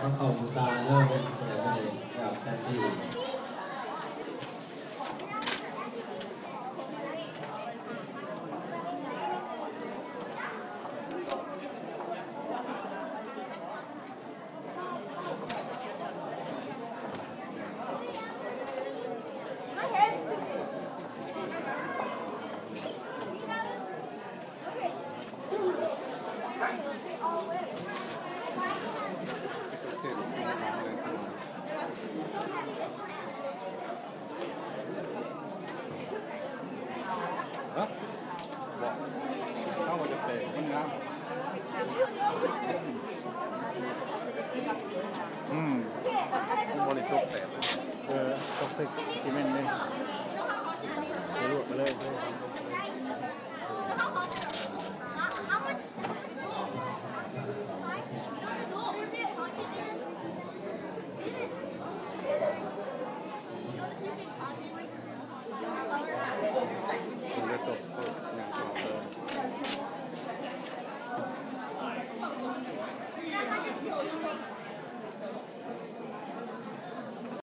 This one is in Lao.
ເຂົ້າບູຊາເດີ ເປັນຜູ້ໃດບໍ່ໄດ້ກາບສັນຕິ. ຮະ ບໍ່ ເຮົາກໍຈະແປ ມັນງາມ. ອືມ ມັນບໍ່ໄດ້ຕົກແຕກ. ເອີ ຕົກໃສ່ຊີເມັນເດ້ ລວກໄປເລີຍ.